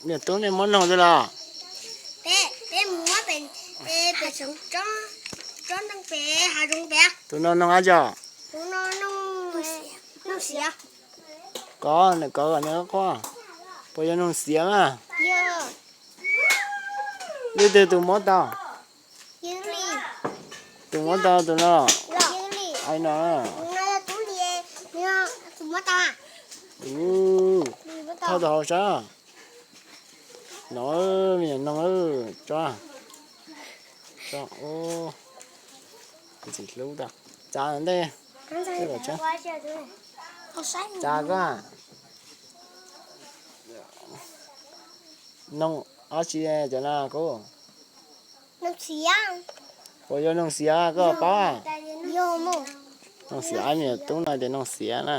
Niam tub, nej muab noog twg los? Tus no noog dab tsi? Kov, kov kom nws quaj. Puas yog noog xiav mas? Leej twg tus muab tau? Tus muab tau tus no. Ai no. Thauj tus hauv saib. No, me nyuam noog, tso, tso. Ntxim hlub tag. Tsa ntej. Tsa koj. Noog dab tsi cov no kuv? Puas yog noog xiav koj paub? Noog xiav, niam tub no tias noog xiav na.